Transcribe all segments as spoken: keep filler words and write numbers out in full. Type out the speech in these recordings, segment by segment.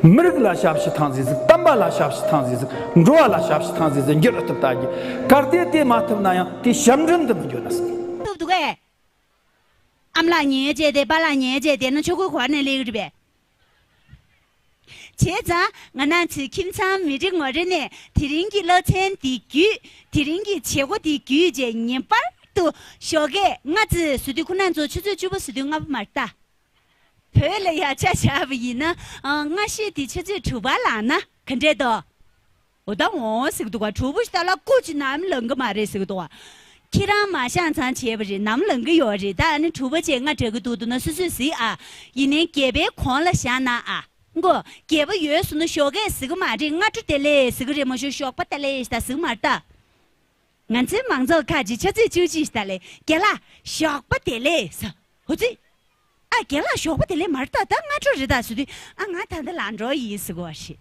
མི་རིགས་ལ་ཞབས་ཕྱི་ཐང་ཟིག་ཟིག། བསྟན་པ་ལ་ཞབས་ཕྱི་ཐང་ཟིག་ཟིག། འགྲོ་བ་ལ་ཞབས་ཕྱི་ཐང་ཟིག་ཟིག་འགྱུར་ཐུབ་ད་གི། གལ་ཏེ་དེ་མ་ཐུབ་ན་ཡང་དེ་ཞབས་འདྲེན་དུ་མི་འགྱུར་ན་ཟིག། ཐུབ་འདུག་གས། ཨ་མ་ལགས་ཉལ་བྱས་ཏེ་པཱ་ལགས་ཉལ་བྱས་ཏེ་ན་ཆོས་གོས་གོན་ནས་སླེབས་གི་རེད་པས། བྱས་ཙང་ང་རང་ཚོའི་ཁྱིམ་ཚང་མི་རེ་ངོ་རེ་ནས་དེ་རིང་གི་སློབ་ཚན་འདི་བརྒྱུད། དེ་རིང་གི་བྱེད་སྒོ་འདི་བརྒྱུད་རྗེས་ངེས་པར་དུ་ཞོགས་ཀས་སྔ་ཙམ་བཟོ་དུས། ཁོ་རང་ཚོ་ཆུ་ཚོད་བཅུ་པ་བཟོ་དུས་སྔ་པོ་མ་རེད་ད། བོད་ལ་ཡ་ཆ་བཞག་པ་ཡིན་ན། ཨ། སྔ་ཤོས་དེ་ཆུ་ཚོད་དྲུག་པ་ལངས་ན་ག་འདྲས་འདུག། འོ་ད་འོང་ཟེར་གི་འདུག་ག། དྲུག་པ་ཞིག་ད་ལ་སྐུ་ཅིག་ནམ་ལངས་གི་མ་རེད་ཟེར་གི་འདུག་ག། ཁྱེད་རང་མ་ཤང་ཚང་བྱས་པ་རེད། ནམ་ལངས་གི་ཡོད་རེད། ད་ཨ་ནི་དྲུག་པ་བྱས་སྔ་དྲགས་གི་འདུག་འདུག་ན་སོ་སོས་གཟིགས་ཨ། ཡིན་ནའི་སྒལ་པའི་གོང་ལ་བཞག་ན་ཨ། མགོ་སྒལ་པ་ཡོད་སོང་ན་ཞོགས་ཀས་ཟེར་གི་མ་རེད། སྔ་དྲོ་བདེ་ལེགས་ཟེར་གི་རེད། མ་ཞོག་ཞོགས་པ་བདེ་ལེགས་ཞེས་ད་ཟེར་གི་མ་རེད་ད། ང་ཚོའི་མང་ཚོགས་ཁག་ཅིག་ཆུ་ཚོད་བཅུ་གཅིག་ཞིག་ད་ལས་རྒན་ལགས་ཞོགས་པ་བདེ་ལེགས་ཟེར། འོ་ཙི། ཨ། རྒན་ལགས་ཞོགས་པ་བདེ་ལེགས་མ་རེད་ད། ད་སྔ་དྲོ་རེད་ད་ཟེར་དུས། ཨ། ང་ད་ལྟ་ལངས་འགྲོ་ཡིན་ཟེར་གོ་བ་རེད།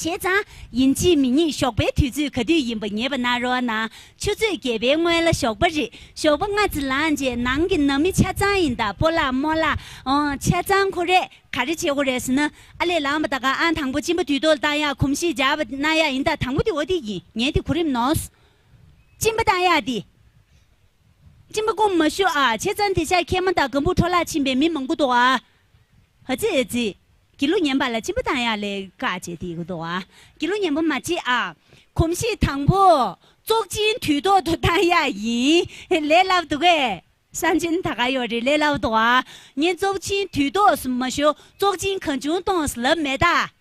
བྱས་ཙང་ཡིན་གཅིག་མིན་གཉིས་ཞོགས་པའི་དུས་ཚོད་ག་དུས་ཡིན་པ་ངེས་པ་གནང་རོགས་གནང་། ཆུ་ཚོད་བརྒྱད་པའི་སྔོན་ལ་ཞོགས་པ་རེད། ཞོགས་པ་སྔ་ཙམ་ལངས་རྗེས་ནང་གི་ནང་མི་ཆ་ཚང་ཡིན་ད། སྤོ་ལགས་རྨོ་ལགས། ཨོ། ཆ་ཚང་ཁོ་རེ་ག་རེ་བྱེད་དགོས་རེད་ཟེར་ན། ཨ་ལས་ལངས་པ་ད་ག་ཨང་དང་པོ་གཅིན་པ་དུས་ཐོག་ལ་བཏང་ཡག་གོམས་གཤིས་འཇགས་པ་གནང་ཡག་ཡིན་ད། དང་པོ་དེ་འོ་དེ་ཡིན། ངས་དེ་གོ་རིམ་ནོར་སོང་། གཅིན་པ་བཏང་ཡག་དེ། གཅིན་པ་སྐོམ་མ་ཞུ་ཨ། བྱས་ཙང་དེ་ཤ་ཁྱེད་མ་དང་སྒམ་པོ་འཕྲོ་བརླག་ཕྱིན་པའི་མི་མང་པོ་འདུག་ཨ། ཨ་ཙི་ཨ་ཙི། དགེ་ལུགས་ཉན་པ་ལ་གཅིན་པ་བཏང་ཡག་ལས་བཀག་བྱས་དེ་གོ་འདུག་ཨ། དགེ་ལུགས་ཉན་པ་མ་བྱེད་ཨ། གོམས་གཤིས་དང་པོ་གཙུག་གཅིན་དུས་ཐོག་ཏུ་བཏང་ཡག་ཡིན། ལས་སླ་པོ་འདུག་གས། སང་ཆེན་ད་ག་ཡོད་རེད། ལས་སླ་པོ་འདུག་ཨ། ངས་གཙུག་གཅིན་དུས་ཐོག་སུ་མ་ཞོ་གཙུག་གཅིན་གང་བྱུང་གཏོང་ཟེར་ལབ་མེད་ད།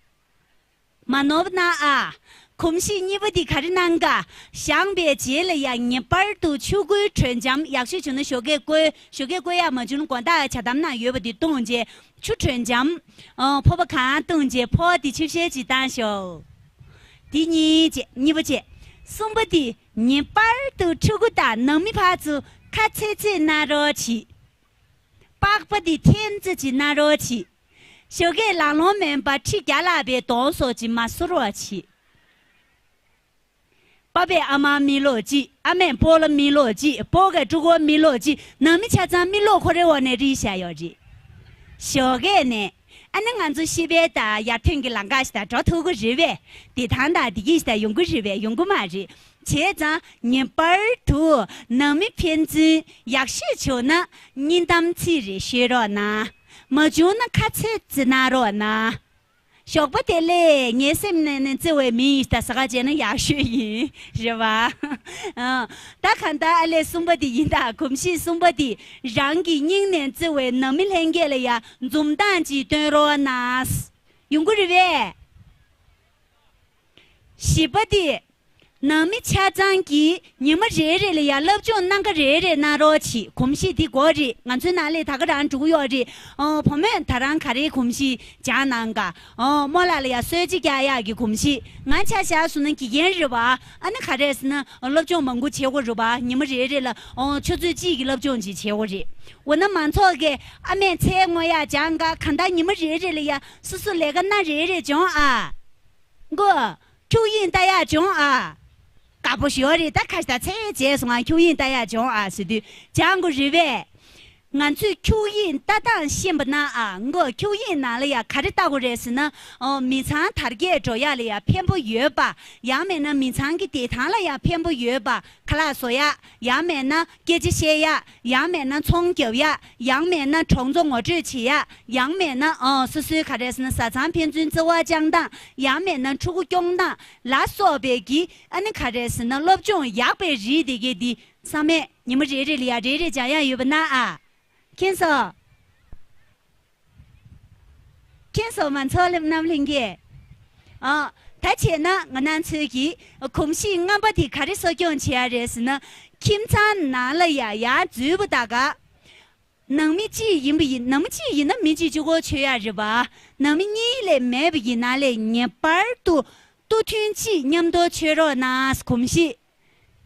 མ་ནོར་བ་གནང་ཨ། གོམས་གཤིས་གཉིས་པ་འདི་ག་རེ་གནང་ག། བཞེངས་པའི་རྗེས་ལ་ཡང་ངེས་པར་དུ་ཆུ་ཁོལ་དྲོད་འཇམ། ཡག་ཤོས་བྱུང་ན་ཞོགས་ཀས་བསྐོལ། ཞོགས་ཀས་བསྐོལ་ཡག་མ་བྱུང་ན་དགོང་དག་ཇ་དམ་ནང་ཡོད་པ་འདི་བཏུང་རྗེས་ཆུ་དྲོད་འཇམ། ཨ། ཕོར་པ་གང་བཏུང་རྗེས་ཕོར་འདི་ཆུ་བཤལ་ཅིག་བཏང་ཤོག། འདི་གཉིས་བྱས། གཉིས་པ་བྱས། གསུམ་པ་འདི་ངེས་པར་དུ་ཕྲུ་གུ་དང་ནང་མི་ཕར་ཚུར་ཁ་ཚིག་ཚིག་གནང་རོགས་བྱེད། པགས་པ་འདི་འཐེན་རྩིས་ཅིག་གནང་རོགས་བྱེད། ཞོགས་ཀས་ལང་ལོང་མེད་པར་ཁྲི་བརྒྱ་ལྷག་པའི་གདོང་སོགས་ཀྱིས་མ་གསོ་རོགས་བྱེད། པ་ཕས་ཨ་མར་མིག་ལོག་གཅིག། ཨ་མས་སྤོ་ལ་མིག་ལོག་གཅིག། སྤོ་གས་ཕྲུ་གུར་མིག་ལོག་གཅིག། ནང་མི་ཆ་ཚང་མིག་ལོག་ཁོ་རའི་འོག་ནས་རིལ་བཞག་ཡོད་རེད། ཞོགས་ཀས་ནས། ཨ་ནི་ང་ཚོ་ཤེས་དཔལ་དང་ཡར་ཐོན་གྱི་ལམ་ཁ་ཞིག་དང་འགྲོ་ཐུབ་ཀྱི་རེད་པས། བདེ་ཐང་དང་བདེ་སྐྱིད་ཞིག་དང་ཡོང་གི་རེད་པས། ཡོང་གི་མ་རེད། བྱས་ཙང་ངེས་པར་དུ་ནང་མི་ཕན་ཚུན་ཡག་ཤོས་བྱུང་ན་སྙིང་གཏམ་ཚིག་རེ་ཤོད་རོགས་གནང་། མ་བྱུང་ན་ཁ་ཚིག་ཚིག་གནང་རོགས་གནང་། ཞོགས་པ་བདེ་ལེགས། ངའི་སེམས་ནང་ནས་བརྩེ་བའི་མི་ཡིན་ད་ཟེར་ག་བྱས་ན་ཡག་ཤོས་ཡིན། རེད་བ། ཨ། ད་གང་ལྟར་ཨ་ལས་གསུམ་པ་དེ་ཡིན་ད། གོམས་གཤིས་གསུམ་པ་དེ། རང་གི་སྙིང་ནས་བརྩེ་བའི་ནང་མི་ལྷན་རྒྱས་ལ་ཡ་འཛུམ་མདངས་ཅིག་སྟོན་རོགས་གནང་། ཡོང་གི་རེད་པས། བཞི་པ་དེ། ནང་མི་ཆ་ཚང་གིས་ཉི་མ་རེ་རེ་ལ་ཡ་སློབ་སྦྱོང་སྣ་ཁ་རེ་རེ་གནང་རོགས་བྱེད། གོམས་གཤིས་འདི་དགོས་རེད། ང་ཚོའི་ནང་ལས་ད་ག་རང་འགྲོ་གི་ཡོད་རེད། ཨོ། བུ་མོས་ད་རང་ག་རེའི་གོམས་གཤིས་སྦྱངས་གནང་ག། ཨོ། རྨོ་ལགས་ལ་ཡ་གསོལ་ཇ་རྒྱག་ཡག་གི་གོམས་གཤིས། ང་ཆ་བཞག་སོང་ན་དགེ་རྒན་རེད་བ། ཨ་ནི་ག་རེ་ཟེར་ན་སློབ་སྦྱོང་མང་པོ་བྱེད་དགོས་རེད་བ། ཉི་མ་རེ་རེ་ལ། ཨོ། ཆུ་ཚོད་གཅིག་གི་སློབ་སྦྱོང་ཅིག་བྱེད་དགོས་རེད། འོ་ན་མང་ཚོགས་ཀྱིས་ཨ་མས་ཚལ་བརྔོ་ཡག་སྦྱངས་ག། གང་ལྟར་ཉི་མ་རེ་རེ་ལ་ཡ་སོ་སོ་ལས་ཀ་སྣ་རེ་རེ་སྦྱོང་ཨ། མགོ། འཁྱུག་དབྱིངས་ལྟ་ཡག་སྦྱོང་ཨ། དཀར་པོ་ཞོ་རེད་ད། ཁ་ཤས་ད་ཚེ་རྗེས་སུ་ང་འཁྱུག་དབྱིངས་ལྟ་ཡག་སྦྱོང་ཨ་ཟེར་དུས་སྦྱང་དགོས་རེད་པས། ང་ཚོས་འཁྱུག་དབྱིངས་ལྟ་སྟངས་ཤེས་པ་ན་ཨ། མགོ། འཁྱུག་དབྱིངས་ནང་ལ་ཡ་ག་རེ་ལྟ་དགོས་རེད་ཟེར་ན། ཨོ། མི་ཚང་དར་རྒྱས་འགྲོ་ཡག་ལ་ཡ་ཕན་པོ་ཡོད་པ། ཡང་མེད་ན་མི་ཚང་གི་བདེ་ཐང་ལ་ཡ་ཕན་པོ་ཡོད་པ། ཁ་ལག་བཟོ་ཡག། ཡང་མེད་ན་སྐད་ཆ་བཤད་ཡག། ཡང་མེད་ན་ཚོང་རྒྱབ་ཡག། ཡང་མེད་ན་གྲོང་ཚོ་ངོ་སྤྲོད་བྱེད་ཡག། ཡང་མེད་ན། ཨོ། སོ་སོའི་ག་རེ་ཟེར་ན་བཟའ་ཚང་ཕན་ཚུན་བརྩེ་བ་བཅངས་སྟངས། ཡང་མེད་ན་ཕྲུ་གུ་སྐྱོང་སྟངས་ལ་སོགས་པའི་གི། ཨ་ནི་ག་རེ་ཟེར་ན་སློབ་སྦྱོང་ཡག་པའི་རིགས་དེ་གའི་འདི་ཚང་མས་ཉི་མ་རེ་རེ་ལ་ཡ་རེ་རེ་སྦྱང་ཡག་ཡོད་པ་ན་ཨ། མཁྱེན་སོང་། མཁྱེན་སོང་། མང་ཚོགས་རྣམས་ལྷན་རྒྱས། ཨ། ད་བྱས་ན་ང་རང་ཚོའི་གི་གོམས་གཤིས་ལྔ་པ་དེ་ག་རེ་གསོ་སྐྱོང་བྱེད་ཡག་རེད་ཟེར་ན། ཁྱིམ་ཚང་ནང་ལ་ཡ་ཡར་འཛུལ་བ་ད་ག། ནང་མི་གཅིག་ཡིན་པ་ཡིན། ནང་མི་གཅིག་ཡིན་ན་མི་གཅིག་གཅིག་པོ་མཆོད་ཡག་རེད་པ། ནང་མི་གཉིས་ལས་མེད་པ་ཡིན་ན་ལས་ངེས་པར་དུ་སྟོད་ཐུང་གཅིག་མཉམ་དུ་མཆོད་རོགས་གནང་། གོམས་གཤིས།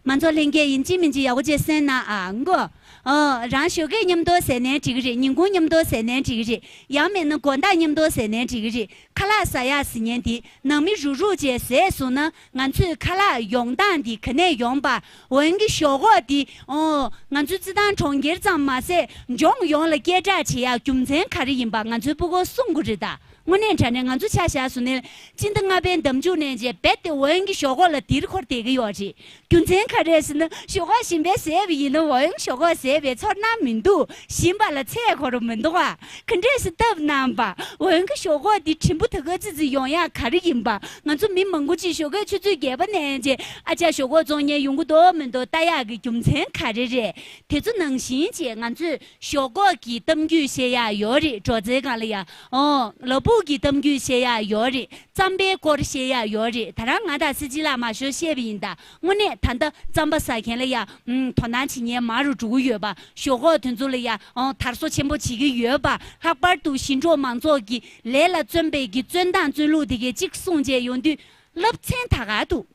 མང་ཚོགས་ལྷན་རྒྱས་ཡིན་གཅིག་མིན་གཅིག་ཡག་པོ་བྱས་གསན་གནང་ཨ། མགོ། ཨོ། རང་ཞོགས་ཀས་མཉམ་དུ་ཟས་ནའི་འགྲིག་གི་རེད། ཉིན་གུང་མཉམ་དུ་ཟས་ནའི་འགྲིག་གི་རེད། ཡང་མེད་ན་དགོང་དག་མཉམ་དུ་ཟས་ནའི་འགྲིག་གི་རེད། ཁ་ལག་ཟ་ཡག་ཟེར་མཁན་དེ་ནང་མི་རུག་རུག་བྱས་བཟས་སོང་ན་ང་ཚོས་ཁ་ལག་ཡོང་སྟངས་འདི་ག་ནས་ཡོང་པ། འོན་ཀྱང་ཞོག་ཁོག་འདི། ཨོ། ང་ཚོའི་རྩི་ཐང་གྲོང་ཁྱེར་ཙམ་མ་ཟད་ལྗོངས་ཡོངས་ལ་སྐད་གྲགས་བྱེད་ཡག་རྒྱུ་མཚན་ག་རེ་ཡིན་པ་ང་ཚོའི་ཕྲུ་གུར་གསུང་དགོས་རེད་ད། དངོས་གནས་དྲང་གནས་ང་ཚོ་ཆ་བཞག་སོང་ན་སྤྱི་ཟླ་ལྔ་པའི་འདབ་མཇུག་ནས་བྱས་རྦད་དེ་འོན་གྱི་ཞོག་ཁོག་ལ་དིར་འཁོར་བསྡད་ཀྱི་ཡོད་རེད། རྒྱུ་མཚན་ག་རེ་རེད་ཟེར་ན་ཞོག་ཁོག་ཞིམ་པས་ཟས་པ་ཡིན་ན་འོན་ཞོག་ཁོག་ཟས་པའི་ཚོར་སྣང་མི་འདུག་ཞིམ་པ་ལ་ཚད་འཁོར་མི་འདུག་ཨ། ག་འདྲས་སེ་བཏབ་གནང་པ། འོན་གྱི་ཞོག་ཁོག་འདི་དྲིམ་པོ་ད་ག་ཙི་ཙི་ཡོང་ཡག་ག་རེ་ཡིན་པ། ང་ཚོ་མི་མང་པོ་ཅིག་ཞོགས་ཀས་ཆུ་ཚོད་བརྒྱད་པ་ནས་བྱས་ཨ་ཅག་ཞོག་ཁོག་བཙོང་མཁན་ཡོང་གི་འདུག་མི་འདུག་ལྟ་ཡག་གི་རྒྱུ་མཚན་ག་རེ་རེད། དེ་ཚོ་ནང་བཞིན་བྱས་ང་ཚོས་ཞོག་ཁོག་གི་གཏམ་རྒྱུད་བཤད་ཡག་ཡོད་རེད། སྒྲོག་ཙེའི་སྒང་ལ་ཡ། ཨོ། ལ་ཕུག་གི་གཏམ་རྒྱུད་བཤད་ཡག་ཡོད་རེད། རྩམ་པའི་སྐོར་བཤད་ཡག་ཡོད་རེད། ད་རང་ང་དང་སྲིད་སྤྱི་ལགས་མ་ཞོ་བཤད་པ་ཡིན་ད། དངོས་གནས་ད་ལྟ་རྩམ་པ་ཟ་མཁན་ལ་ཡ། ཨུམ། དོ་སྣང་བྱེད་མཁན་མང་རུ་འགྲོ་གི་ཡོད་པ། ཞོག་ཁོག་དེ་ཚོ་ལ་ཡ། ཨོ། དར་སོ་ཆེན་པོ་བྱེད་ཀྱི་ཡོད་པ། ལྷག་པར་དུ་ཞིང་འབྲོག་མང་ཚོགས་ཀྱི་ལས་ལ་བརྩོན་པའི་གི་བརྩོན་སྟངས་བརྩོན་ལུགས་དེ་གའི་གཅིག་གསུངས་བྱས་ཡོང་དུས་སློབ་ཚན་ད་ག་འདུག་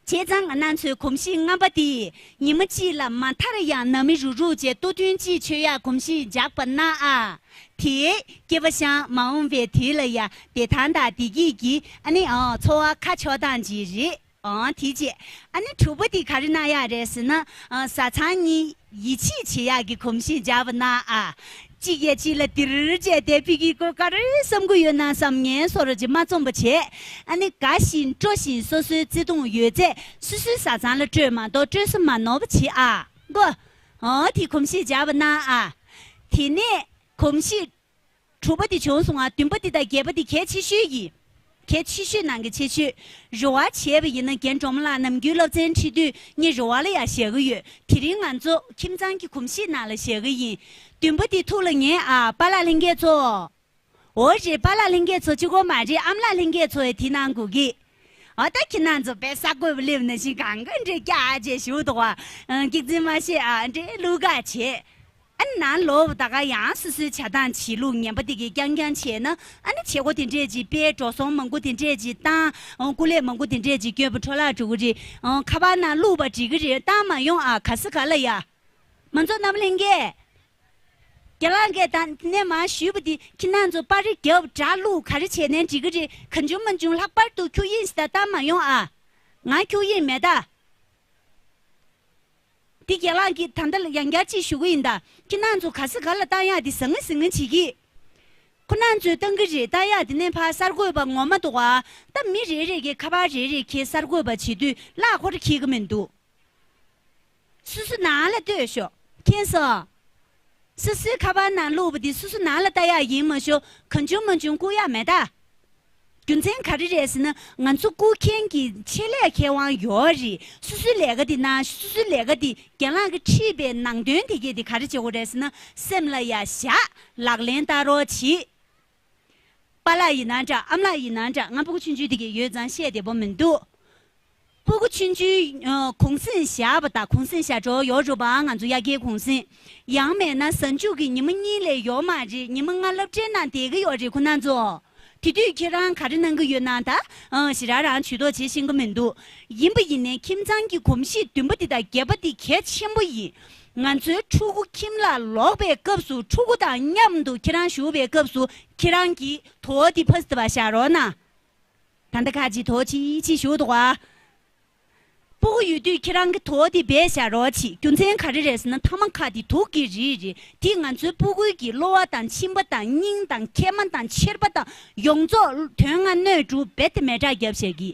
བྱས་ཙང་ང་རང་ཚོའི་གོམས་གཤིས་ངན་པ་དེ་ཉི་མ་གཅིག་ལ་མ་མཐར་ཡང་ནང་མི་རུག་རུག་བྱས་ལྟོ་ཐུན་གཅིག་མཆོད་ཡག་གོམས་གཤིས་འཇགས་པ་གནང་ཨ། དེས་སྐྱེས་པ་ཤང་མ་འོངས་པའི་དུས་ལ་ཡ་བདེ་ཐང་དང་བདེ་སྐྱིད་ཀྱི་ཨ་ནི་ཨང་འཚོ་བ་ཁ་ཕྱོགས་སྟངས་ཅིག་རེད། ཨང་དེ་རྗེས་ཨ་ནི་དྲུག་པ་དེ་ག་རེ་གནང་ཡག་རེད་ཟེར་ན། ཨང་བཟའ་ཚང་གཉིས་ཡིད་ཆེས་བྱེད་ཡག་གི་གོམས་གཤིས་འཇགས་པ་གནང་ཨ། གཅིག་ཡ་གཅིག་ལ་དིར་བྱས་བསྡད་པའི་གི་སྐོར་ག་རེ་བསམ་གི་ཡོད་ན་བསམ་ངན་སོར་ཅིག་མ་རྩོམ་པ་བྱས། ཨ་ནི་དགའ་བཞིན་སྤྲོ་བཞིན་སོ་སོའི་བརྩེ་དུང་ཡོད་ཚད་སོ་སོའི་བཟའ་ཚང་ལ་སྤྲོད་མ་གཏོགས་སྤྲོད་ས་མ་ནོར་བ་བྱེད་ཨ། གོ། ཨོ་དེ་གོམས་གཤིས་འཇགས་པ་གནང་ཨ། དེ་ནས་གོམས་གཤིས་དྲུག་པ་དེ་བྱུང་སོང་ཨ། བདུན་པ་དེ་དང་བརྒྱད་པ་དེ་གལ་ཆེ་ཤོས་ཡིན། གལ་ཆེ་ཤོས་ནང་གི་ཆེ་ཤོས། རེ་བ་བྱས་པ་ཡིན་ན་རྒན་སྒྲོལ་མ་ལགས་ནམ་རྒྱུན་སློབ་ཚན་ཁྲིད་དུས་ངས་རེ་བ་ལ་ཡང་བཞག་གི་ཡོད། དེ་རིང་ང་ཚོ་ཁྱིམ་ཚང་གི་གོམས་གཤིས་ནང་ལ་བཞག་གི་ཡིན། བདུན་པ་དེ་ཐུགས་ལ་ངེས་ཨ། པཱ་ལགས་ལྷན་རྒྱས་ཚོ། འོ་རེད། པཱ་ལགས་ལྷན་རྒྱས་ཚོ་གཅིག་པོ་མ་རེད། ཨ་མ་ལགས་ལྷན་རྒྱས་ཚོ་ཡང་དེ་གནང་དགོས་ཀྱི། ཨ་ད་ཁྱེད་རང་ཚོ་དཔེ་གསར་འགོད་པ་སླེབས་ན་ཞིག་གང་ག་འདྲེ་སྐྱག་ཅེས་ཞུ་འདུག་བ། སྐྱག་རྫུན་མ་བཤད་ཨ། འདྲེ་གླུ་ག་བྱེད། ཨ་ནང་ལོག་ད་ག་ཡང་སོ་སོའི་བྱ་སྟངས་བྱེད་ལུགས་ངན་པ་དེ་གའི་རྐྱང་རྐྱང་བྱས་ན་ཨ་ནི་བྱེད་སྒོ་དེ་འདྲས་ཅིག་སྤེལ། འགྲོ་སོང་མང་པོ་དེ་འདྲས་ཅིག་བཏང་། སྐུ་ལས་མང་པོ་དེ་འདྲས་ཅིག་སྐྱོན་པ་འཕྲོ་བརླག་འགྲོ་གི་རེད། ཁ་པར་ནང་བླུགས་པ་འགྲིག་གི་རེད། བཏང་མ་ཡོང་ཨ། ག་ས་ག་ལ་ཡ། མ་ཚོ་རྣམ་ལྷན་རྒྱས། རྒན་ལགས་ཀྱིས་ད་ནས་མར་ཞུས་པ་འདི་ཁྱེད་རང་ཚོ་པར་རིས་རྒྱབ་འདྲ་བླུགས་ག་རེ་བྱས་ནའི་འགྲིག་གི་རེད། གང་བྱུང་མང་བྱུང་ལྷག་པར་དུ་ཁྱུག་དབྱིངས་ཟེར་ད་བཏང་མ་ཡོང་ཨ། ང་ཁྱུག་དབྱིངས་མེད་ད། འདི་རྒན་ལགས་ཀྱིས་ད་ལྟ་ཡང་བསྐྱར་ཅིག་ཞུ་གི་ཡིན་ད། ཁྱེད་རང་ཚོ་ག་ས་ག་ལ་བཏང་ཡག་འདི་ཟང་ངེ་ཟིང་ངེ་བྱེད་ཀྱི། ཁོ་རང་ཚོས་བཏང་གི་རེད། བཏང་ཡག་འདི་ནས་ཕར་གསར་འགོད་པ་ངོ་མ་འདུག་ག་ད་མི་རེ་རེ་གིས་ཁ་པར་རེ་རེ་ཁྱེར་གསར་འགོད་པ་བྱེད་དུས་གླགས་ཁོ་རང་འཁེལ་གི་མི་འདུག་སོ་སོ་ནང་ལ་ལྟོས་ཤོག་མཁྱེན་སོང་། སོ་སོའི་ཁ་པར་ནང་བླུགས་པ་འདི་སོ་སོ་ནང་ལ་ལྟ་ཡག་ཡིན་མ་ཤོག་གང་བྱུང་མང་བྱུང་བཀུག་ཡག་མེད་ད། རྒྱུ་མཚན་ག་རེ་རེད་ཟེར་ན་ང་ཚོ་བཀུག་མཁན་གྱི་ཆེད་ལས་མཁས་དབང་ཡོད་རེད། སོ་སོའི་ལས་ཀ་འདི་གནང་། སོ་སོའི་ལས་ཀ་འདི་རྒན་ལགས་ཀྱིས་ཁྲིད་པའི་ནང་དོན་དེ་གས་འདི་ག་རེ་བྱེད་དགོས་རེད་ཟེར་ན་སེམས་ལ་ཡ་བཞག་ལག་ལེན་བསྟར་རོགས་གྱིས། པཱ་ལགས་ཡིན་ན་འདྲ། ཨ་མ་ལགས་ཡིན་ན་འདྲ། ང་སྤུ་གུ་ཆུང་ཆུང་དེ་གས་ཡོད་ཙང་བཤད་བདེ་པོ་མི་འདུག་སྤུ་གུ་ཆུང་ཆུང་གུང་སེང་བཞག་པ་དང་གུང་སེང་བཞག་འགྲོ་ཡོད་རེད་པ། ང་ཚོ་ཡ་གིའི་གུང་སེང་། ཡང་མེད་ན་གཟའ་མཇུག་གི་ཉི་མ་གཉིས་ལས་ཡོད་མ་རེད། ཉི་མ་ལྔ་སློབ་གྲྭའི་ནང་བསྡད་ཀྱི་ཡོད་རེད་ཁོ་རང་ཚོ། དེ་དུས་ཁྱེད་རང་ག་རེ་གནང་གི་ཡོད་ན་ད། ཨང་ཞེ་དྲག་རང་ཇུས་གཏོགས་བྱེད་ཤེས་ཀྱི་མི་འདུག་ཡིན་པ་ཡིན་ནའི་ཁྱིམ་ཚང་གི་གོམས་གཤིས་བདུན་པ་འདི་དང་བརྒྱད་པ་འདི་གལ་ཆེན་པོ་ཡིན། ང་ཚོའི་ཕྲུ་གུ་ཁྱིམ་ལ་ལོག་པའི་སྐབས་སུ་ཕྲུ་གུ་དང་མཉམ་དུ་ཁྱེད་རང་བཞུགས་པའི་སྐབས་སུ་ཁྱེད་རང་གིས་དོ་འདི་ཕ་སི་ཏི་བ་བཞག་རོགས་གནང་། ད་ལྟ་ཁ་ཅིག་དོ་ཅིག་ཅིག་བཞུགས་འདུག་ག་སྤུ་གུ་ཡོད་དུས་ཁྱེད་རང་གི་དོ་འདི་བས་བཞག་རོགས་གྱིས། རྒྱུ་མཚན་ག་རེ་རེད་ཟེར་ན་ཐ་མ་ཁ་དེ་དུག་གི་རིལ་རེད། དེ་ང་ཚོའི་སྤུ་གུའི་གི་གློ་བ་དང་མཆིན་པ་དང་སྙིང་དང་མཁལ་མ་དང་མཆེར་པ་དང་ཡོངས་རྫོགས་དོན་ལྔ་སྣོད་དྲུག་རྦད་དེ་མེ་སྲེག་བརྒྱབ་བཞག་གི།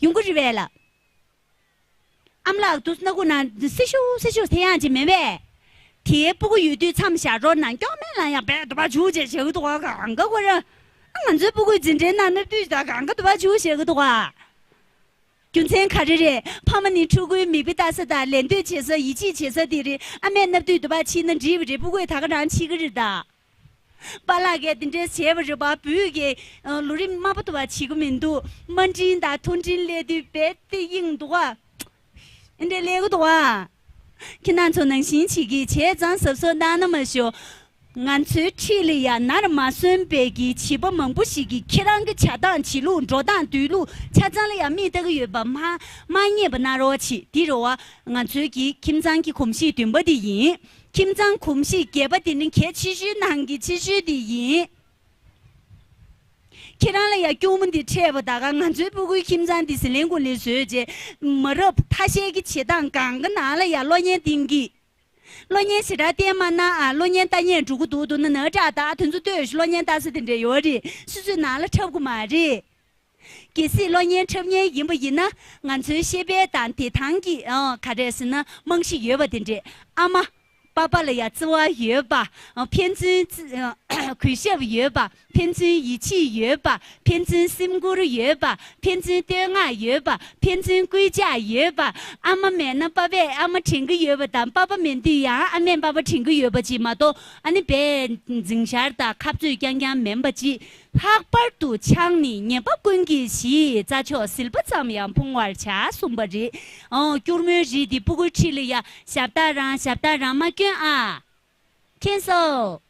ཡོང་གི་རེད་པས་ལགས། ཨ་མ་ལགས་དུས་སྣ་ཁུག་ནང་སེ་ཤུ་སེ་ཤུ་དེ་ཡང་ཅིག་མེད་པས། དེའི་སྤུ་གུ་ཡོད་དུས་མཚམས་བཞག་རོགས་གནང་། སྐྱོ་མེད་ལ་ཡང་བས་དུ་བ་བྱུག་ཅེས་བྱེད་ཀྱི་འདུག་ག་གང་ག་ཁོ་རང་། ང་ཚོའི་སྤུ་གུའི་འཛིན་གྲྭའི་ནང་སླེབས་དུས་ད་གང་ག་དུ་བ་བྱུག་བྱེད་ཀྱི་འདུག་ག་རྒྱུ་མཚན་ག་རེ་རེད། ཕ་མ་ནི་ཕྲུ་གུའི་མིག་དཔེ་ལྟ་ས་དང་ལད་ཟློས་བྱེད་ས་ཡིད་ཆེས་བྱེད་ས་དེ་རེད། ཨ་མས་སྣབས་དུས་དུ་བ་ཕྱིས་ན་འགྲིག་པ་རེད། སྤུ་གུས་ད་ག་རང་ཕྱིས་ཀྱི་རེད་ད། པཱ་ལགས་ཀྱིས་དེ་འདྲས་བྱས་པ་རེད་པ། བུས་ཀྱིས་ལོ་རིམ་དམའ་པོ་དུ་བ་བྱེད་ཀྱི་མི་འདུག་དམའ་འབྲིང་དང་མཐོ་འབྲིང་སླེབས་དུས་རྦད་དེ་གཡེངས་འདུག་ག་ཨེ་འདྲས་སླེབས་ཀྱི་འདུག་ག་ཁྱེད་རང་ཚོ་ནང་བཞིན་བྱེད་ཀྱི་བྱས་ཙང་གཟབ་གཟབ་གནང་ན་མ་ཞུ། ང་ཚོའི་འཁྲིས་ལ་ཡང་ནར་མ་སོན་པའི་གི་བྱིས་པ་མང་པོ་ཞིག་གིས་ཁྱེད་རང་གི་བྱ་སྟངས་བྱེད་ལུགས་འགྲོ་སྟངས་སྡོད་ལུགས་ཆ་ཚང་ལ་ཡང་མིག་ལྟ་གི་ཡོད་པ་མ་མ་རྙེད་པ་གནང་རོགས་གྱིས། འདི་རེད་བ། ང་ཚོའི་གི་ཁྱིམ་ཚང་གི་གོམས་གཤིས་བདུན་པ་འདི་ཡིན། ཁྱིམ་ཚང་གོམས་གཤིས་བརྒྱད་པ་འདི་ནི་གལ་ཆེ་ཤོས་ནང་གི་ཆེ་ཤོས་འདི་ཡིན། ཁྱེད་རང་ལ་ཡང་སྐྱོ་མོ་འདི་འཕྲད་པ་ད་ག་ང་ཚོའི་སྤུ་གུའི་ཁྱིམ་ཚང་འདི་ཟི་ལིང་གུ་ལིང་བཟོས་རྗེས་མ་རབས་ཐ་ཤལ་གྱི་བྱེད་སྟངས་གང་ག་ནང་ལ་ཡང་གློག་བརྙན་བཏིང་གི། གློག་བརྙན་ཞེ་དྲག་བསྟན་མ་གནང་ཨ། གློག་བརྙན་ལྟ་སྙིང་འདོད་ཀྱི་འདུག་འདུག་ན་ན་དྲག་ད་དེ་ཚོ་ལྟོས་ཤིག་གློག་བརྙན་ལྟ་ས་དེ་འདྲ་ཡོད་རེད། སུ་ཚོའི་ནང་ལ་འཁྲབ་གི་མ་རེད། གལ་སྲིད་གློག་བརྙན་འཁྲབ་མཁན་ཡིན་པ་ཡིན་ན། ང་ཚོའི་ཤེས་དཔལ་དང་བདེ་ཐང་གི་ཨ་ག་རེ་ཟེར་ན་རྨང་གཞི་ཡོད་པ་དེ་འདྲས། ཨ་མ། པ་པ་ལ་ཡ་བརྩེ་བ་ཡོད་པ། ཨ་ཕན་ཚུན་བརྩི་ཨ་གུས་ཞབས་ཡོད་པ། ཕན་ཚུན་ཡིད་ཆེས་ཡོད་པ། ཕན་ཚུན་སེམས་ཁུར་ཡོད་པ། ཕན་ཚུན་བསྟོད་བསྔགས་ཡོད་པ། ཕན་ཚུན་སྐུལ་ལྕག་ཡོད་པ། ཨ་མ་མེད་ན་པ་པས་ཨ་མ་དྲན་གྱི་ཡོད་པ་དང་། པ་པ་མེད་དུས་ཡང་ཨ་མས་པ་པ་དྲན་གྱི་ཡོད་པ་ཅིག་མ་གཏོགས། ཨ་ནི་བས་འཛིང་ཞར་དང་ཁ་རྩོད་རྐྱང་རྐྱང་མིན་པ་ཅིག། ལྷག་པར་དུ་ཕྱག་ནི་ཉེས་པ་ཀུན་གྱི་གཞི། རྩྭ་མཆོག་ཟིལ་པ་ཙམ་ཡང་ཕུང་བར་བྱ་གསུངས་པ་རེད། ཨོ། སྐྱུར་མོའི་རིགས་འདི་སྤུ་གུའི་འཁྲིས་ལ་ཡ་ཞབས་སྟེགས་རང་ཞབས་སྟེགས་རང་མ་བསྐྱོན་ཨ། མཁྱེན་སོང་།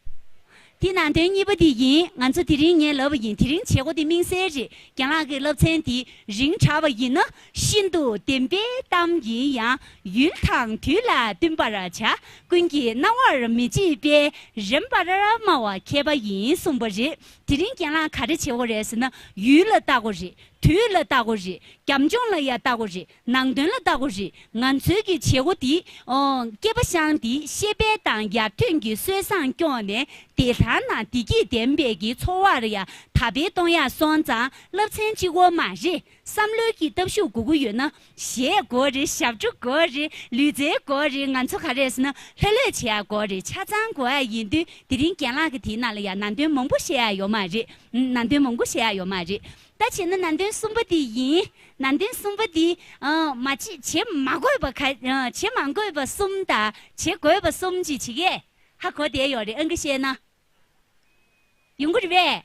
དེ་ནང་དོན་གཉིས་པ་དེ་ཡིན། ང་ཚོ་དེ་རིང་ངས་ལབ་པ་ཡིན། དེ་རིང་བྱེད་སྒོ་དེ་དམིགས་བསལ་རེད། རྒན་ལགས་ཀྱི་སློབ་ཚན་དེ་རིང་དྲགས་པ་ཡིན་ན། ཤིན་ཏུ་བདེན་པའི་གཏམ་ཡིན་ཡང་། ཡུལ་དང་དུས་ལ་བསྟུན་པར་བྱ། ཀུན་གྱིས་རྣ་བར་མི་བརྗེད་པའི། རིམ་པར་སྨྲ་བ་མཁས་པ་ཡིན་གསུངས་པ་རེད། དེ་རིང་རྒན་ལགས་ག་རེ་བྱེད་དགོས་རེད་ཟེར་ན། ཡུལ་ལ་ལྟ་དགོས་རེད། དུས་ལ་ལྟ་དགོས་རེད། རྒྱབ་ལྗོངས་ལ་ཡ་ལྟ་དགོས་རེད། ནང་དོན་ལ་ལྟ་དགོས་རེད། ང་ཚོའི་གི་བྱེད་སྒོ་འདི། ཨོ། སྐྱེས་པ་ཤང་འདི་ཤེས་དཔལ་དང་ཡར་ཐོན་གྱི་སྲོལ་བཟང་སྐྱོང་ནས། བདེ་ཐང་ནང་བདེ་སྐྱིད་ལྡན་པའི་གི་འཚོ་བར་ཡ་དར་སྤེལ་གཏོང་ཡ་སོང་ཙང་། སློབ་ཚན་གཅིག་པོ་མ་རེད། བསམ་བློའི་གི་སྟོབས་ཤུགས་དགོས་ཀྱི་ཡོད་ན། གཞས་དགོས་རེད། ཞབས་བྲོ་དགོས་རེད། ལུས་རྩལ་དགོས་རེད། ང་ཚོ་ག་རེ་ཟེར་ན་ལྷོད་ལྷོད་བྱེད་ཡ་དགོས་རེད། ཆ་ཚང་དགོས་ཡ་ཡིན་དུས། དེ་རིང་རྒན་ལགས་ཀྱི་དེའི་ནང་ལ་ཡ་ནང་དོན་མང་པོ་བཤད་ཡ་ཡོད་མ་རེད། ནང་དོན་མང་པོ་བཤད་ཡ་ཡོད་མ་རེད། ད་བྱས་ན་ནང་དོན་གསུམ་པ་དེ་ཡིན། ནང་དོན་གསུམ་པ་དེ། ཨ། མ་བྱེད་བྱེད་མ་དགོས་པ་ག་ཨ། བྱེད་མ་དགོས་པ་གསུམ་དང་བྱེད་དགོས་པ་གསུམ་ཅིག་བྱེད་ཀྱི། ཧ་གོ་བསྡད་ཡོད་རེད། ཨང་ཀི་བཤད་ན། ཡོང་གི་རེད་པས།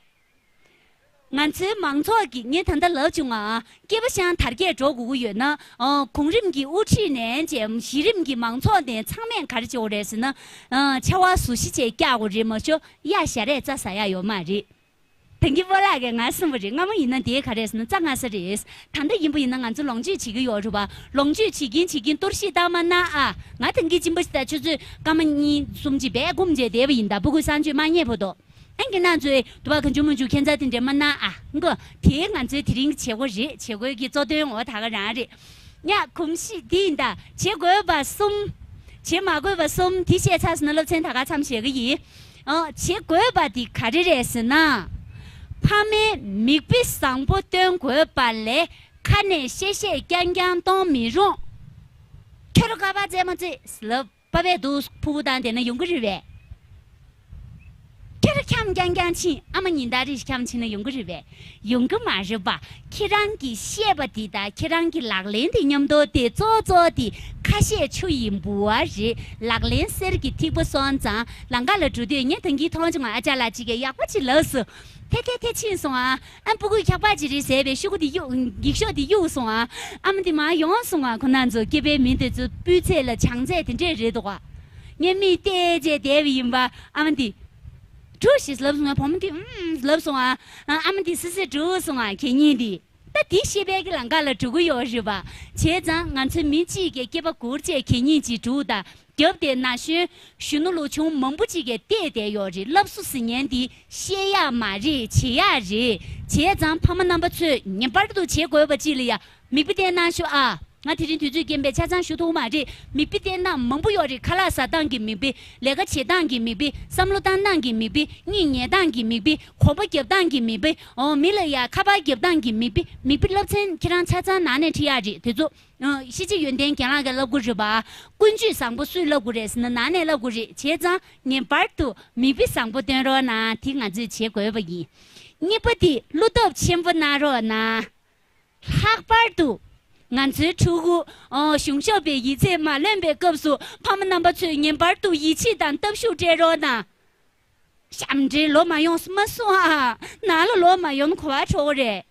ང་ཚོའི་མང་ཚོགས་ཀྱིས། ངས་ད་ལྟ་ལབ་བྱུང་ང་། སྐྱེས་པ་ཤང་དར་རྒྱས་འགྲོ་དགོས་ཀྱི་ཡོད་ན། ཨ། གོང་རིམ་གྱི་དབུ་ཁྲིད་ནས་བྱས། གཞི་རིམ་གྱི་མང་ཚོགས་ནས་ཚང་མས་ག་རེ་བྱེད་དགོས་རེད་ཟེར་ན། ཨ། ཕྱར་བ་གཟུ་བཞི་བྱས་བཀྱག་དགོས་རེད་མ་གཏོགས། གཡག་ཞལ་རས་རྩྭ་ཟ་ཡ་ཡོད་མ་རེད། ད་གིན་སྤོ་ལགས་ཀྱིས་ང་གསུངས་པ་རེད། སྔ་མོ་ཡིན་ན་དེ་ག་རེ་ཟེར་ན་རྩྭ་སྔ་ས་རེད། ད་ལྟ་ཡིན་པ་ཡིན་ན་ང་ཚོ་ལོངས་སྤྱོད་བྱེད་ཀྱི་ཡོད་རེད་པ། ལོངས་སྤྱོད་བྱེད་ཀྱིན་བྱེད་ཀྱིན་གཏོར་བཤིག་བཏང་མ་གནང་ཨ། ང་ད་གིན་གཅིན་པ་ཞིག་དང་ཆུ་ཚོད་སྐར་མ་གཉིས་གསུམ་ཅིག་བས་སྒུམ་བྱས་བསྡད་པ་ཡིན། ད་སྤུ་གུ་གསང་སྤྱོད་མ་རྙེད་བར་དུ། ཨ་ནི་ཁྱེད་རང་ཚོས་དུ་བ་གང་བྱུང་མང་བྱུང་ཁྱད་མཚར་དེ་འདྲ་མ་གནང་ཨ། མགོ་དེ་ང་ཚོའི་དེ་རིང་གི་བྱེད་སྒོ་རེད། བྱེད་སྒོའི་གི་གཙོ་དོན་འོ་ད་ག་རང་རེད། ཡ། གོམས་གཤིས་འདི་ཡིན་ད། བྱེད་དགོས་པ་གསུམ། བྱེད་མ་དགོས་པ་གསུམ་དེ་བཤད་ཚར་སོང་ན་སློབ་ཚན་ད་ག་མཚམས་བཞག་གི་ཡིན། ཨོ། བྱེད་དགོས་པ་འདི་ག་རེ་རེད་ཟེར་ན། ཕ་མས་མིག་དཔེ་བཟང་པོ་སྟོན་དགོས་པ་ལས་ཁ་ནས་གཤེ་གཤེ་རྐྱང་རྐྱང་གཏོང་མི་རུང་། ཁྱོད་རང་ཀ་བ་རྩེད་མོ་རྩེ་ལབ། པ་པས་འདུག་ཕྲུ་གུ་བཏང་བསྡད་ན་ཡོང་གི་རེད་པས། ཁྱོད་རང་འཁྱམ་རྐྱང་རྐྱང་ཕྱིན། ཨ་མ་ཉིན་ལྟར་རེ་འཁྱམ་ཕྱིན་ན་ཡོང་གི་རེད་པས། ཡོང་གི་མ་རེད་པ། ཁྱེད་རང་གིས་བཤད་པ་འདི་དང་ཁྱེད་རང་གི་ལག་ལེན་དེ་མཉམ་དུ་དེ་གཙོ་གཙོ་དེ་ཁ་བཤད་ཆུ་ཡི་ལྦུ་བ་རེད། ལག་ལེན་གསེར་གྱི་ཐིགས་པ་སོང་ཙང་། ལམ་ཁ་ལ་འགྲོ་དུས་ངས་ད་གིན་མཐོང་བྱུང་ང་། ཨ་ཅག་ལགས་གཅིག་གིས་ཡག་པོ་ཅིག་ལབ་སོང་། ཐེ་ཐེ་ཐེ་ཕྱིན་སོང་ཨ། ཨ་སྤུ་གུས་འཁྱག་པ་ཅིག་རེད་ཟེར་བའི་ཤོག་གུ་དེ་གཡུག་འགྱིག་ཤོག་དེ་གཡུག་སོང་ཨ། ཨ་མ་དེ་མར་ཡོང་སོང་ཨ། ཁོ་རང་ཚོ་སྐྱེས་པའི་མི་དེ་ཚོ་སྤུས་ཚད་ལ་བྱང་ཚད་དེ་འདྲས་རེད་འདུག་ཨ། ངས་མིག་བལྟས་བྱས་བསྡད་པ་ཡིན་པ། ཨ་མ་དེ། འགྲོ་ཞེས་ལབ་སོང་ང་། བུ་མོ་དེ་ཨུམ་ལབ་སོང་ཨ། ཨ་མ་དེ་སི་སི་འགྲོ་སོང་ཨ། གད་སྙིགས་དེ། ད་དེ་ཤེས་པའི་གི་ལམ་ཁ་ལ་འགྲོ་གི་ཡོད་རེད་པ། བྱས་ཙང་ང་ཚོ་མི་གཅིག་གིས་སྐྱེས་པ་སྒུར་བྱས་གད་སྙིགས་ཅིག་སྒྲུག་དང་། རྒྱབ་དེ་ན་གཞོན་གཞོན་ནུ་ལོ་ཆུང་མང་པོ་ཅིག་གིས་བལྟས་བསྡད་ཡོད་རེད། སློབ་གསོ་ཟེར་མཁན་འདི་བཤད་ཡག་མ་རེད། བྱེད་ཡག་རེད། བྱས་ཙང་ཕ་མ་རྣམ་པ་ཚོས་ངེས་པར་དུ་བྱེད་དགོས་པ་ཅིག་ལ་ཡ། མིག་དཔེ་བསྟན་གནང་ཤོག་ཨ། ང་དེ་རིང་དུས་ཚོད་རྐྱེན་པས་ཆ་ཚང་ཞུ་ཐུབ་མ་རེད། མིག་དཔེ་བསྟན་སྟངས་མང་པོ་ཡོད་རེད། ཁ་ལག་ཟ་སྟངས་ཀྱི་མིག་དཔེ། ལས་ཀ་བྱེད་སྟངས་ཀྱི་མིག་དཔེ། བསམ་བློ་བཏང་སྟངས་ཀྱི་མིག་དཔེ། གཉིད་ཉལ་སྟངས་ཀྱི་མིག་དཔེ། གོམ་པ་རྒྱབ་སྟངས་ཀྱི་མིག་དཔེ། འོ། མི་ལ་ཡ་ཁ་པར་རྒྱབ་སྟངས་ཀྱི་མིག་དཔེ། མིག་དཔེ་སློབ་ཚན་ཁྱེད་རང་ཆ་ཚང་ནང་ནས་ཁྲིད་ཡག་རེད། དེ་ཚོ། ཨ། ཤེས་བྱ་ཡོན་ཏན་རྒན་ལགས་ཀྱིས་བསླབ་ཀྱི་རེད་པ། ཀུན་སྤྱོད་བཟང་པོ་སུས་བསླབ་ཀྱི་རེད་ཟེར་ན་ནང་ནས་བསླབ་ཀྱི་རེད། བྱས་ཙང་ངེས་པར་དུ་མིག་དཔེ་བཟང་པོ་སྟོན་རོགས་གནང་། དེ་ང་ཚོས་བྱེད་དགོས་པ་ཡིན། གཉིས་པ་དེ་བློ་སྟོབས་ཆེན་པོ་གནང་རོགས་གནང་། ལྷག་པར་དུ་ང་ཚོའི་ཕྲུ་གུ། ཨོ། གཞུང་ཞབས་པའི་ཡིག་ཚད་མ་ལོན་པའི་སྐབས་སུ་ཕ་མ་རྣམ་པ་ཚོས་ངེས་པར་དུ་ཡིད་ཆེས་དང་སྟོབས་ཤུགས་སྤྲད་རོགས་གནང་། ཞབས་འདྲེན་ལོ་མ་ཡོང་མ་སོང་ཨ། ནང་ལ་ལོ་མ་ཡོང་གོ་བ་འཕྲོ་གི་རེད།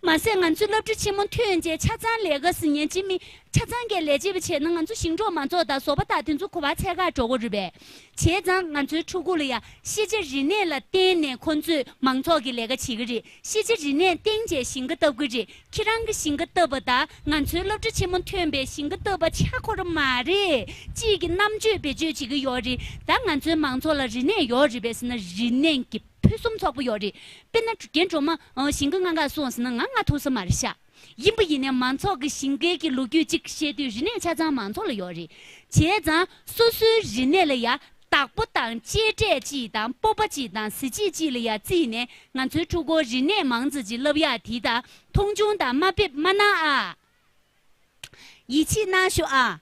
མ་ཟད་ང་ཚོའི་སློབ་གྲྭ་ཆེན་མོ་ཐོན་རྗེས་ཆ་ཚང་ལས་ཀ་ཟེར་མཁན་ཅིག་མི། ཆ་ཚང་གིས་ལས་བྱེད་པ་བྱས་ན་ང་ཚོ་ཞིང་འབྲོག་མང་ཚོགས་དང་བཟོ་པ་དག་དེ་ཚོ་གོ་བ་འཚོལ་ག་འགྲོ་གི་རེད་པས། བྱས་ཙང་ང་ཚོའི་ཕྲུ་གུ་ལ་ཡ་ཤེས་བྱ་རིག་གནས་ལ་བརྟེན་ནས་ཁོང་ཚོས་མང་ཚོགས་ཀྱི་ལས་ཀ་བྱེད་ཀྱི་རེད། ཤེས་བྱ་རིག་གནས་བརྟེན་བྱས་ཞིང་ཁ་བཏབ་ཀྱི་རེད། ཁྱེད་རང་གི་ཞིང་ཁ་བཏབ་པ་དང་ང་ཚོའི་སློབ་གྲྭ་ཆེན་མོ་ཐོན་པའི་ཞིང་ཁ་བཏབ་པ་ཆ་འགྲིག་གི་མ་རེད། གཅིག་གིས་རྣམ་དཔྱོད་བེད་སྤྱོད་བྱེད་ཀྱི་ཡོད་རེད། ད་ང་ཚོའི་མང་ཚོགས་ལ་རིག་གནས་ཡོད་རེད་པས་ཟེར་ན་རིག་གནས་ཀྱི་ ཕུན་སུམ་ཚོགས་པོ་ཡོད་རེད། དཔེར་ན་རྒན་གྲོགས་མ་ཨ་ཞིང་ཁ་ལྔ་འགག་སོང་ཟེར་ན་ང་ང་ཐུག་ས་མ་རེད་ཤག་ཡིན་པ་ཡིན་ནའི་མང་ཚོགས་ཀྱི་ཞིང་ཁའི་གི་ལོ་རྒྱུས་གཅིག་བཤད་དུས་རིག་གནས་ཆ་ཚང་མང་ཚོགས་ལ་ཡོད་རེད། བྱས་ཙང་སོ་སོའི་རིག་གནས་ལ་ཡ་བདག་པོ་དང་གཅེས་སྤྲས་གཅིག་དང་སྤོབས་པ་གཅིག་དང་གཟི་བརྗིད་གཅིག་ལ་ཡ་བརྩིས་ནས་ང་ཚོའི་ཕྲུ་གུར་རིག་གནས་མང་ཙམ་ཅིག་བསླབ་ཡག་དེ་དང་མཐོང་ཆུང་དང་དམའ་འབེབས་མ་གནང་ཨ། ཡིད་ཆེས་གནང་ཤོག་ཨ།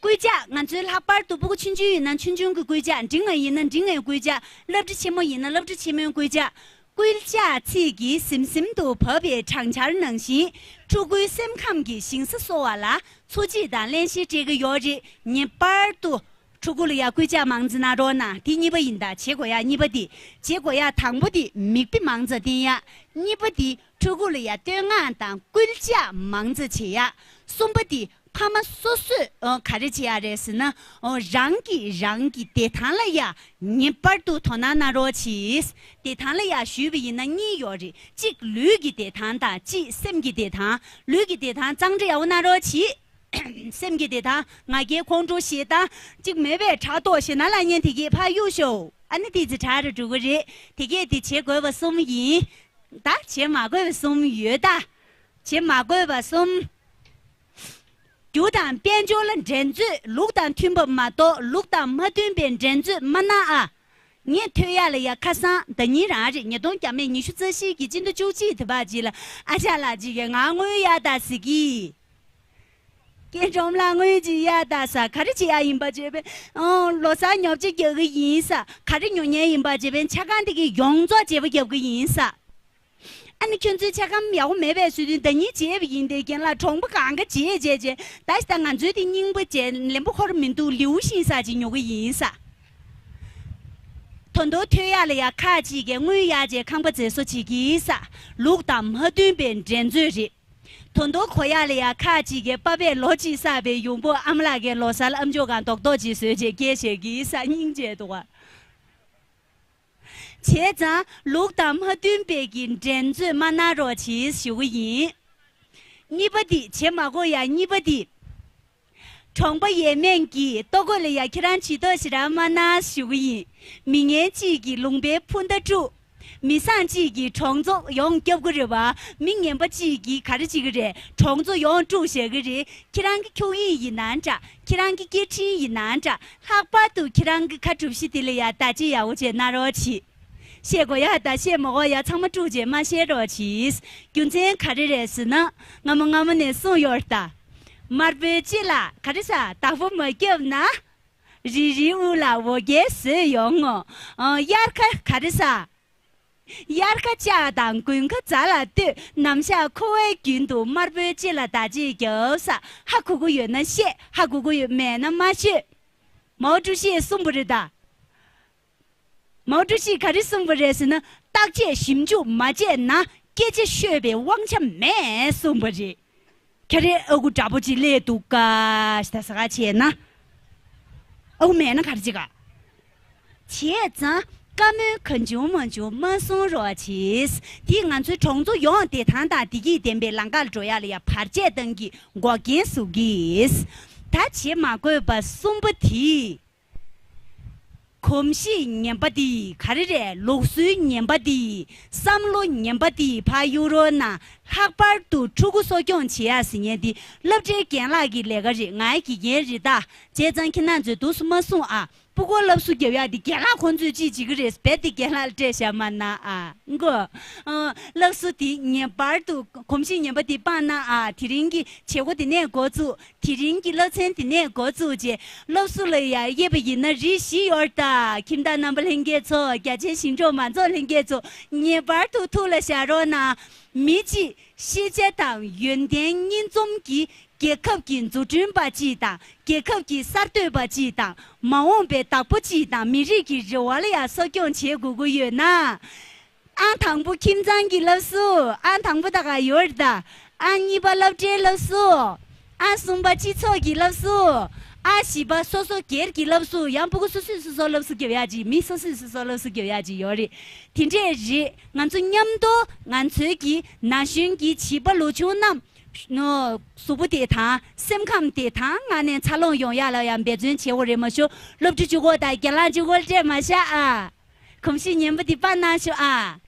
སྐུལ་ལྕག་ང་ཚོའི་ལྷག་པར་དུ་སྤུ་གུ་ཆུང་ཆུང་ཡིན་ན་ཆུང་ཆུང་གི་སྐུལ་ལྕག་འབྲིང་བ་ཡིན་ན་འབྲིང་བའི་སྐུལ་ལྕག་སློབ་གྲྭ་ཆེན་མོ་ཡིན་ན་སློབ་གྲྭ་ཆེན་མོའི་སྐུལ་ལྕག་སྐུལ་ལྕག་ཚིག་གི་ཟིམ་ཟིམ་དུ་བབས་པའི་སྦྲང་ཆར་ནང་བཞིན་ཕྲུ་གུའི་སེམས་ཁམས་ཀྱི་ཞིང་ས་གསོ་བ་ལ་འཚོ་བྱེད་དང་བརླན་གཤེར་སྤྲད་ཀྱི་ཡོད་རེད། ངེས་པར་དུ་ཕྲུ་གུ་ལ་ཡ་སྐུལ་ལྕག་མང་ཙམ་གནང་རོགས་གནང་། དེ་གཉིས་པ་ཡིན་ད། བྱེད་དགོས་ཡ་གཉིས་པ་དེ། བྱེད་དགོས་ཡ་དང་པོ་དེ་མིག་དཔེ་མང་ཙམ་བསྟན་ཡ། གཉིས་པ་དེ་ཕྲུ་གུ་ལ་ཡ་བསྟོད་བསྔགས་དང་སྐུལ་ལྕག་མང་ཙམ་བྱེད་ཡ། གསུམ་པ་དེ་ཕ་མ་སོ་སོས་ཨོ་ག་རེ་བྱེད་ཡ་རེད་ཟེར་ན། ཨོ་རང་གིས་རང་གི་བདེ་ཐང་ལ་ཡ་ངེས་པར་དུ་དོ་སྣང་གནང་རོགས་གྱིས། བདེ་ཐང་ལ་ཡ་ཞུས་པ་ཡིན་ན་གཉིས་ཡོད་རེད། གཅིག་ལུས་ཀྱི་བདེ་ཐང་དང་གཅིག་སེམས་ཀྱི་བདེ་ཐང་། ལུས་ཀྱི་བདེ་ཐང་གཙང་སྦྲ་ཡག་པོ་གནང་རོགས་གྱིས། སེམས་ཀྱི་བདེ་ཐང་ང་རྒྱལ་ཁོང་ཁྲོ་ཞེ་སྡང་གཅིག་མེད་པའི་ཕྲག་དོག་ཞེ་སྣང་ལ་ཉན་དེ་གས་ཕར་གཡུག་ཤོག་ཨ་ནི་ཏི་ཙི་དྲག་རུ་འགྲོ་གི་རེད། དེ་གས་དེ་བྱེད་དགོས་པ་གསུམ་ཡིན། ད་བྱེད་མ་དགོས་པ་གསུམ་ཡོད་ད། བྱེད་མ་དགོས་པ་གསུམ། རྒྱུ་དང་དཔལ་འབྱོར་ལ་འགྲན་རྩོད། ལུགས་དང་མཐུན་པ་མ་གཏོགས་ལུགས་དང་མ་མཐུན་པའི་འགྲན་རྩོད་མ་གནང་ཨ། ངས་ཐོས་ཡག་ལ་ཡ་ཁ་སང་ཟླ་ཉིན་རང་རེད། ཉིས་སྟོང་བརྒྱ་མེད་ཉི་ཤུ་རྩ་བཞི་གི་སྤྱི་ཟླ་བཅུ་གཅིག་དེ་བར་རྗེས་ལ་ཨ་ཅག་ལགས་ཅིག་གིས་ང་དངུལ་གཡར་ད་ཟེར་གི། སྐྱེ་ཁྲོམ་ལ་དངུལ་ཅིག་གཡར་ད་ཟེར། ག་རེ་བྱེད་ཡག་ཡིན་པ་བྱས་པས། ཨང་ལོ་གསར་ཉོ་ཆ་རྒྱག་གི་ཡིན་ཟེར། ག་རེ་ཉོ་མཁན་ཡིན་པ་བྱས་པས། ཆ་ཚང་དེ་གི་ཡོངས་རྫོགས་བརྗེ་པོ་རྒྱབ་གི་ཡིན་ཟེར། ཨ་ནི་ཁྱོད་ཚོའི་ཆ་ཚང་ཡག་པོ་མེད་པའི་ཟེར་དུས་ཟླ་ཉིན་བརྗེ་བ་ཡིན་ཏེ། རྒན་ལགས་གྲོང་པ་གང་ག་བརྗེ་བྱས་བྱས། ད་ད་ང་ཚོའི་དེ་རྙིང་པ་བྱས་ལེན་པོ་ཁོར་མི་འདུག་ལེའུ་ཤིང་ཟེར་ཅིག་ཉོ་གི་ཡིན་ཟེར། ད་དུང་ཐོས་ཡག་ལ་ཡ་ཁ་ཅིག་གིས་དངུལ་གཡར་བྱས་ཁང་པ་མཛེས་བཟོ་བྱེད་ཀྱི་ཟེར། ལུགས་དང་མ་མཐུན་པའི་འགྲན་རྩོད་རེད། ད་དུང་གོ་ཡག་ལ་ཡ་ཁ་ཅིག་གིས་པ་ཕས་ལོ་གཅིག་བསགས་པའི་ཡོང་འབབ་ཨ་མ་ལགས་ཀྱི་ལོ་གསར་ལ་ཨ་མཆོག་གང་རྡོག་རྡོག་ཅིག་བཟོས་བྱས་སྐྱེལ་བཞག་གི་ཟེར་སྙིང་རྗེ་འདུག་ག་བྱས་ཙང་ལུགས་དང་མ་མཐུན་པའི་གི་འགྲན་རྩོད་མ་གནང་རོགས་གྱིས་ཞུ་གི་ཡིན། གཉིས་པ་འདི་བྱེད་མ་དགོས་ཡ། གཉིས་པ་འདི། གྲོང་པ་ཡས་མས་ཀྱི་ལྟོ་གོས་ལ་ཡ་ཁྱེད་རང་བྱི་དོར་ཞེ་དྲག་མ་གནང་ཞུ་གི་ཡིན། མི་ངན་གཅིག་གིས་ལུང་པའི་འཕུར་མདའ་དཀྲུགས། མི་བཟང་གཅིག་གིས་གྲོང་ཚོ་ཡོངས་སྐྱོབ་ཀྱི་རེད་བ། མི་ངན་པ་གཅིག་གིས་ག་རེ་བྱེད་ཀྱི་རེད། གྲོང་ཚོ་ཡོངས་དཀྲུགས་བཞག་གི་རེད། ཁྱེད་རང་གི་ཁྱུག་དབྱིངས་ཡིན་ན་འདྲ། ཁྱེད་རང་གི་སྐད་འཕྲིན་ཡིན་ན་འདྲ། ལྷག་པར་དུ་ཁྱེད་རང་གི་ཁ་གྲུབ་གཞི་དེ་ལ་ཡ་བརྡ་ཅིག་ཡག་པོ་བྱས་གནང་རོགས་གྱིས། བཤད་དགོས་ཡ་དང་བཤད་མ་དགོས་ཡ་ཚང་མ་དཀྲུགས་བྱས་མ་བཤད་རོགས་གྱིས། རྒྱུ་མཚན་ག་རེ་རེད་ཟེར་ན། སྔ་མོ་སྔ་མོ་ནས་གསུངས་ཡོད་ད། དམར་པོའི་སྤྱི་ལ་ག་རེ་ཟ་བདག་པོ་མ་བརྒྱབ་ན། རིལ་རིལ་དབུ་ལ་འོ་བརྒྱལ་བཟོས་ཡོང་ངོ་། ཨ། དབྱར་ཁ་ག་རེ་ཟ། དབྱར་ཁ་ལྕགས་དང་དགུན་ཁ་རྫ་ལ་ལྟོས། ནམ་ཞག་འཁོར་བའི་རྒྱུན་དུ་དམར་པོའི་ལྕེ་ལ་བརྡ་ཆད་རྒྱབ་ས། ཧ་གོ་གི་ཡོད་ན་བཤད། ཧ་གོ་གི་ཡོད་མེད་ན་མ་ཤོད། མའོ་ཀྲུའུ་ཞིས་གསུངས་པ་རེད་ད། མའོ་ཀྲུའུ་ཞིས་ག་རེ་གསུངས་པ་རེད་ཟེར་ན། བརྟག་དཔྱད་ཞིབ་འཇུག་མ་བྱས་ན་སྐད་ཆ་ཤོད་པའི་དབང་ཆ་མེད་གསུངས་པ་རེད། ཁྱེད་རའི་ཨ་ཁུ་འདྲ་པོ་ཅིག་སླེབས་འདུག་ག་ད་ཟ་ག་བྱས་ན། ཨ་ཁུ་མེད་ན་ག་རེ་བྱེད་ག་བྱས་ཙང་བཀའ་མོལ་གང་བྱུང་མང་བྱུང་མ་གསུང་རོགས་གྱིས། དེས་ང་ཚོའི་གྲོང་ཚོ་ཡོངས་བདེ་ཐང་དང་བདེ་སྐྱིད་ལྡན་པའི་ལམ་ཁར་འགྲོ་ཡ་ལ་ཡ་བར་ཆད་བཏང་གི་འགོག་རྐྱེན་བཟོ་གིས། ད་བྱེད་མ་དགོས་པ་གསུམ་པ་དེ། གོམས་གཤིས་ངན་པ་དེ་ག་རེ་རེད། ལུགས་སྲོལ་ངན་པ་དེ། བསམ་བློ་ངན་པ་དེ་ཕར་གཡུག་རོགས་གནང་། ལྷག་པར་དུ་ཕྲུ་གུ་གསོ་སྐྱོང་བྱེད་ཡ་ཟེར་མཁན་དེ་སློབ་གྲྭའི་རྒན་ལགས་ཀྱི་ལས་ཀ་རེད། ང་ཡི་དགེ་རྒན་རེད་ད། བྱས་ཙང་ཁྱེད་རང་ཚོས་འདུག་སེ་མ་གསུང་ཨ། སྤུ་གུར་སློབ་གསོ་རྒྱབ་ཡ་དེ་རྒན་ལགས་ཁོང་ཚོས་ཅིག་བྱེད་ཀྱི་རེད། རྦད་དེ་རྒན་ལགས་སྤྲད་བཞག་མ་གནང་ཨ། མགོ། ཨ། སློབ་གསོ་དེ་ངེས་པར་དུ་གོམས་གཤིས་ངན་པ་དེ་སྤང་གནང་ཨ། དེ་རིང་གི་བྱེད་སྒོ་དེ་ནས་འགོ་བཙུགས། དེ་རིང་གི་སློབ་ཚན་དེ་ནས་འགོ་བཙུགས་རྗེས། སློབ་གསོ་ལ་ཡ་དབྱེ་བ་ཡིན་ན་རིགས་བཞི་ཡོད་ད། ཁྱིམ་བདག་རྣམ་པ་ལྷན་རྒྱས་ཚོ། རྒྱ་ཆེའི་ཞིང་འབྲོག་མང་ཚོགས་ལྷན་རྒྱས་ཚོ། ངེས་པར་དུ་ཐུགས་ལ་བཞག་རོགས་གནང་། མི་གཅིག་ཤེས་བྱ་དང་ཡོན་ཏན་གཉིས་འཛོམས་ཀྱི་རྒྱལ་ཁབ་ཀྱི་འཛུགས་སྐྲུན་པ་གཅིག་དང་། རྒྱལ་ཁབ་ཀྱི་གསར་གཏོད་པ་གཅིག་དང་། མ་འོངས་པའི་བདག་པོ་གཅིག་དང་། མི་རིགས་ཀྱི་རེ་བ་ལ་ཡ་གསོ་སྐྱོང་བྱེད་དགོས་ཀྱི་ཡོད་ན། ཨང་དང་པོ་ཁྱིམ་ཚང་གི་སློབ་གསོ། ཨང་དང་པོ་ད་ག་ཡོད་རེད་ད། ཨང་གཉིས་པ་སློབ་གྲྭའི་སློབ་གསོ། ཨང་གསུམ་པ་སྤྱི་ཚོགས་ཀྱི་སློབ་གསོ། ཨང་བཞི་པ་སོ་སོ་སྒེར་གྱི་སློབ་གསོ། ཡང་སྤུ་གུ་སོ་སོས་སོ་སོ་སློབ་གསོ་རྒྱབ་ཡག་ཅིག་མི་སོ་སོས་སོ་སོ་སློབ་གསོ་རྒྱབ་ཡག་ཅིག་ཡོད་རེད། དེ་འདྲས་རེད། ང་ཚོ་མཉམ་དུ་ང་ཚོའི་གི་ན་གཞོན་གྱི་བྱིས་པ་ལོ་ཆུང་རྣམས་ནོ། གཟུགས་པོ་བདེ་ཐང་། སེམས་ཁམས་བདེ་ཐང་ངང་ནས་འཚར་ལོངས་ཡོང་ཡག་ལ་ཡང་འབད་བརྩོན་བྱེད་དགོས་རེད། མ་གཞི་སློབ་ཕྲུག་གཅིག་པོ་དང་རྒན་ལགས་གཅིག་པོ་སྤྲད་མ་བཞག་ཨ། གོམས་གཤིས་ཉན་པོ་འདི་སྤར་གནང་ཤོག་ཨ།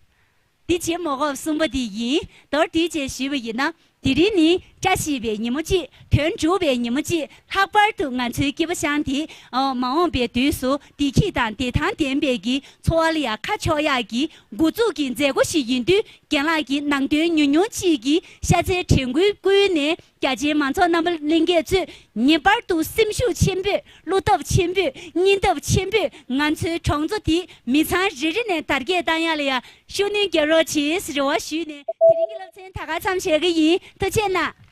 འདི་བྱེད་མ་དགོས་གསུངས་པ་འདི་ཡིན། མདོར་བསྡུས་བྱས་ཞུས་པ་ཡིན་ན། དེ་རིང་ནི་བཀྲ་ཤིས་པའི་ཉིན་མོ་གཅིག་དོན་འགྲུབ་པའི་ཉིན་མོ་གཅིག་ལྷག་པར་དུ་ང་ཚོའི་སྐྱེས་པ་ཆང་དེ་ཨོ་མ་འོངས་པའི་དུས་སུ་བདེ་སྐྱིད་དང་བདེ་ཐང་ལྡན་པའི་གི་འཚོ་བ་ལ་ཡང་ཁ་ཕྱོགས་ཡག་གི་འགོ་འཛུགས་ཀྱི་མཛད་སྒོ་ཞིག་ཡིན་དུས། རྒན་ལགས་ཀྱིས་ནང་དོན་ཉུང་ཉུང་གཅིག་གི་ཤ་ཚའི་དྲན་སྐུལ་བསྐུལ་ནས། རྒྱ་ཆེའི་མང་ཚོགས་རྣམ་པ་ལྷན་རྒྱས་ཚོས་ངེས་པར་དུ་སེམས་ཤུགས་ཆེན་པོས། བློ་སྟོབས་ཆེན་པོས། སྙིང་སྟོབས་ཆེན་པོས་ང་ཚོའི་གྲོང་ཚོ་འདི་མི་ཚང་རེ་རེ་ནས་དར་རྒྱས་བཏང་ཡག་ལ་ཡང་ཤུགས་སྣོན་རྒྱག་རོགས་བྱེད་ཟེར་རེ་བ་ཞུས་ནས། དེ་རིང་གི་སློབ་ཚན་ད་ག་མཚམས་བཞག་གི་ཡིན། ཐུགས་རྗེ་གནང་།